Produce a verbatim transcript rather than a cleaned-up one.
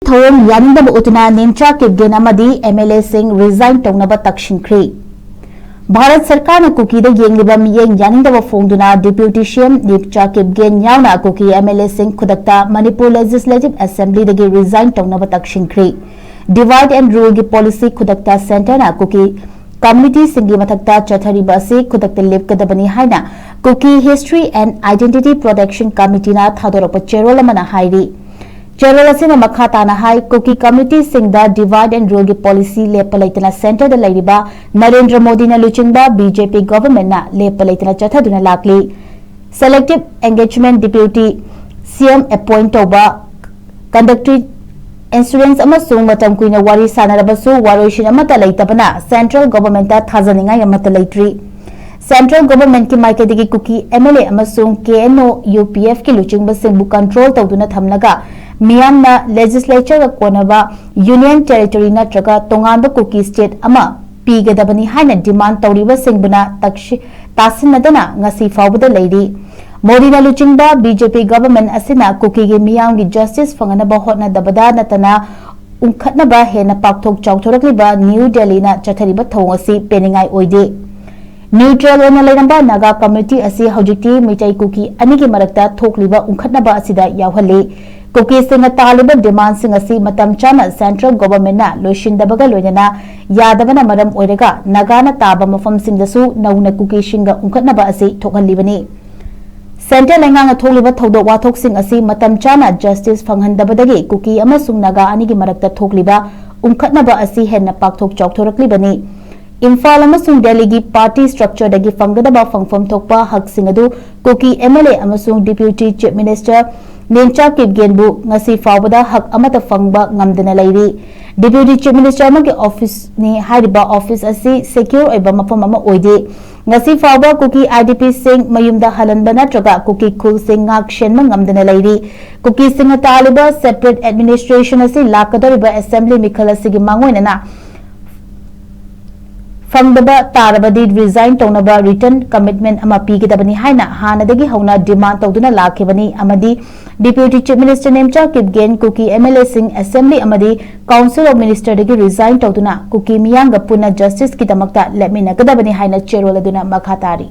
ꯊꯧꯑꯣꯡ ꯌꯥꯅꯤꯡꯗꯕ ꯎꯠꯇꯨꯅ ꯅꯦꯝꯆꯥ ꯀꯤꯞꯒꯦꯟ ꯑꯃꯗꯤ MLAꯁꯤꯡ resign ꯇꯧꯅꯕ ꯇꯛꯁꯤꯟꯈ꯭ꯔꯤ꯫ ꯚꯥꯔꯠ ꯁꯔꯀꯥꯔꯅ ꯀꯨꯀꯤꯗ ꯌꯦꯡꯂꯤꯕ ꯃꯤꯠꯌꯦꯡ ꯌꯥꯅꯤꯡꯗꯕ ꯐꯣꯡꯗꯨꯅ Deputy CM ꯅꯦꯝꯆꯥ ꯀꯤꯞꯒꯦꯟ ꯌꯥꯎꯅ ꯀꯨꯀꯤ MLAꯁꯤꯡ ꯈꯨꯗꯛꯇ Manipur Legislative Assemblyꯗꯒꯤ resign ꯇꯧꯅꯕ ꯇꯛꯁꯤꯟꯈ꯭ꯔꯤ꯫ Divide and Ruleꯒꯤ policy ꯈꯨꯗꯛꯇ centreꯅ ꯀꯨꯀꯤ communityꯁꯤꯡꯒꯤ ꯃꯊꯛꯇ ꯆꯠꯊꯔꯤꯕ ꯑꯁꯤ ꯈꯨꯗꯛꯇ ꯂꯦꯞꯀꯗꯕꯅꯤ ꯍꯥꯏꯅ Kuki History and Identity Protection Committeeꯅ ꯊꯥꯗꯣꯔꯛꯄ ꯆꯦꯔꯣꯜ ꯑꯃꯅ ꯍꯥꯏꯔꯤ꯫ ꯆꯦꯔꯣꯜ ꯑꯁꯤꯅ ꯃꯈꯥ ꯇꯥꯅ ꯍꯥꯏ, ꯀꯨꯀꯤ communityꯁꯤꯡꯗ divide and ruleꯒꯤ policy ꯂꯦꯞꯄ ꯂꯩꯇꯅ centreꯗ ꯂꯩꯔꯤꯕ ꯅꯔꯦꯟꯗ꯭ꯔ ꯃꯣꯗꯤꯅ ꯂꯨꯆꯤꯡꯕ BJP governmentꯅ ꯂꯦꯞꯄ ꯂꯩꯇꯅ ꯆꯠꯊꯗꯨꯅ ꯂꯥꯛꯂꯤ꯫ Selective engagement Deputy CM appoint ꯇꯧꯕ, conductive assurance ꯑꯃꯁꯨꯡ ꯃꯇꯝ ꯀꯨꯏꯅ ꯋꯥꯔꯤ ꯁꯥꯅꯔꯕꯁꯨ ꯋꯥꯔꯣꯏꯁꯤꯟ ꯑꯃꯠꯇ ꯂꯩꯇꯕꯅ central governmentꯇ ꯊꯥꯖꯅꯤꯡꯉꯥꯏ ꯑꯃꯠꯇ ꯂꯩꯇ꯭ꯔꯤ꯫ Central governmentꯀꯤ ꯃꯥꯏꯀꯩꯗꯒꯤ ꯀꯨꯀꯤ MLA ꯑꯃꯁꯨꯡ KNO UPFꯀꯤ ꯂꯨꯆꯤꯡꯕꯁꯤꯡꯕꯨ control ꯇꯧꯗꯨꯅ ꯊꯝꯂꯒ ꯃꯤꯌꯥꯝꯅ legislatureꯒ ꯀꯣꯟꯅꯕ union territory ꯅꯠꯇ꯭ꯔꯒ ꯇꯣꯉꯥꯟꯕ ꯀꯨꯀꯤ state ꯑꯃ ꯄꯤꯒꯗꯕꯅꯤ ꯍꯥꯏꯅ demand ꯇꯧꯔꯤꯕꯁꯤꯡꯕꯨꯅ ꯇꯛꯁꯤ-, ꯇꯥꯁꯤꯟꯅꯗꯅ ꯉꯁꯤ ꯐꯥꯎꯕꯗ ꯂꯩꯔꯤ꯫ ꯃꯣꯗꯤꯅ ꯂꯨꯆꯤꯡꯕ BJP government ꯑꯁꯤꯅ ꯀꯨꯀꯤꯒꯤ ꯃꯤꯌꯥꯝꯒꯤ justice ꯐꯪꯅꯅꯕ ꯍꯣꯠꯅꯗꯕꯗ ꯅꯠꯇꯅ ꯎꯪꯈꯠꯅꯕ ꯍꯦꯟꯅ ꯄꯥꯛꯊꯣꯛ ꯆꯥꯎꯊꯣꯔꯛꯂꯤꯕ ꯅ꯭ꯌꯨ ꯗꯦꯜꯂꯤꯅ ꯆꯠꯊꯔꯤꯕ ꯊꯧꯑꯣꯡ ꯑꯁꯤ ꯄꯦꯟꯅꯤꯡꯉꯥꯏ ꯑꯣꯏꯗꯦ꯫ Neutral ꯑꯣꯏꯅ ꯂꯩꯔꯝꯕ ꯅꯥꯒꯥ community ꯑꯁꯤ ꯍꯧꯖꯤꯛꯇꯤ ꯃꯤꯇꯩ ꯀꯨꯀꯤ ꯑꯅꯤꯒꯤ ꯃꯔꯛꯇ ꯊꯣꯛꯂꯤꯕ ꯎꯪꯈꯠꯅꯕ ꯑꯁꯤꯗ ꯌꯥꯎꯍꯜꯂꯤ꯫ ꯀꯨꯀꯤꯁꯤꯡꯅ ꯇꯥꯜꯂꯤꯕ demandꯁꯤꯡ ꯑꯁꯤ ꯃꯇꯝ ꯆꯥꯅ central governmentꯅ ꯂꯣꯏꯁꯤꯟꯗꯕꯒ ꯂꯣꯏꯅꯅ ꯌꯥꯗꯕꯅ ꯃꯔꯝ ꯑꯣꯏꯔꯒ ꯅꯥꯒꯥꯅ ꯇꯥꯕ ꯃꯐꯝꯁꯤꯡꯗꯁꯨ ꯅꯧꯅ ꯀꯨꯀꯤꯁꯤꯡꯒ ꯎꯪꯈꯠꯅꯕ ꯑꯁꯤ ꯊꯣꯛꯍꯜꯂꯤꯕꯅꯤ꯫ Centre ꯂꯩꯉꯥꯛꯅ ꯊꯣꯛꯂꯤꯕ ꯊꯧꯗꯣꯛ ꯋꯥꯊꯣꯛꯁꯤꯡ ꯑꯁꯤ ꯃꯇꯝ ꯆꯥꯅ justice ꯐꯪꯍꯟꯗꯕꯗꯒꯤ ꯀꯨꯀꯤ ꯑꯃꯁꯨꯡ ꯅꯥꯒꯥ ꯑꯅꯤꯒꯤ ꯃꯔꯛꯇ ꯊꯣꯛꯂꯤꯕ ꯎꯪꯈꯠꯅꯕ ꯑꯁꯤ ꯍꯦꯟꯅ ꯄꯥꯛꯊꯣꯛ ꯆꯥꯎꯊꯣꯔꯛꯂꯤꯕꯅꯤ꯫ ꯏꯝꯐꯥꯜ ꯑꯃꯁꯨꯡ ꯗꯦꯜꯂꯤꯒꯤ party structureꯗꯒꯤ ꯐꯪꯒꯗꯕ ꯐꯪꯐꯝ ꯊꯣꯛꯄ ꯍꯛꯁꯤꯡ ꯑꯗꯨ ꯀꯨꯀꯤ MLA ꯑꯃꯁꯨꯡ Deputy Chief Minister ꯅꯦꯝꯆꯥ ꯀꯤꯞꯒꯦꯟꯕꯨ ꯉꯁꯤ ꯐꯥꯎꯕꯗ ꯍꯛ ꯑꯃꯠꯇ ꯐꯪꯕ ꯉꯝꯗꯅ ꯂꯩꯔꯤ꯫ Deputy Chief Minister ꯑꯃꯒꯤ officeꯅꯤ꯫ ꯍꯥꯏꯔꯤꯕ office ꯑꯁꯤ secure ꯑꯣꯏꯕ ꯃꯐꯝ ꯑꯃ ꯑꯣꯏꯗꯦ꯫ ꯉꯁꯤ ꯐꯥꯎꯕ ꯀꯨꯀꯤ IDPꯁꯤꯡ ꯃꯌꯨꯝꯗ ꯍꯜꯍꯟꯕ ꯅꯠꯇ꯭ꯔꯒ ꯀꯨꯀꯤ ꯈꯨꯜꯁꯤꯡ ꯉꯥꯛ ꯁꯦꯟꯕ ꯉꯝꯗꯅ ꯂꯩꯔꯤ꯫ ꯀꯨꯀꯤꯁꯤꯡꯅ ꯇꯥꯜꯂꯤꯕ separate administration ꯑꯁꯤ ꯂꯥꯛꯀꯗꯧꯔꯤꯕ assembly ꯃꯤꯈꯜ ꯑꯁꯤꯒꯤ ꯃꯥꯡꯑꯣꯏꯅꯅ ꯐꯪꯗꯕ ꯇꯥꯔꯕꯗꯤ resign ꯇꯧꯅꯕ written commitment ꯑꯃ ꯄꯤꯒꯗꯕꯅꯤ ꯍꯥꯏꯅ ꯍꯥꯟꯅꯗꯒꯤ ꯍꯧꯅ demand ꯇꯧꯗꯨꯅ ꯂꯥꯛꯈꯤꯕꯅꯤ ꯑꯃꯗꯤ Deputy Chief Minister Nemcha Kipgen Kuki M L A ꯁꯤꯡ Assembly ꯑꯃꯗꯤ Council of Minister ꯗꯒꯤ resign ꯇꯧꯗꯨꯅ ꯀꯨꯀꯤ ꯃꯤꯌꯥꯝꯒ ꯄꯨꯟꯅ justice ꯀꯤꯗꯃꯛꯇ ꯂꯦꯞꯃꯤꯟꯅꯒꯗꯕꯅꯤ ꯍꯥꯏꯅ ꯆꯦꯔꯣꯜ ꯑꯗꯨꯅ ꯃꯈꯥ ꯇꯥꯔꯤ꯫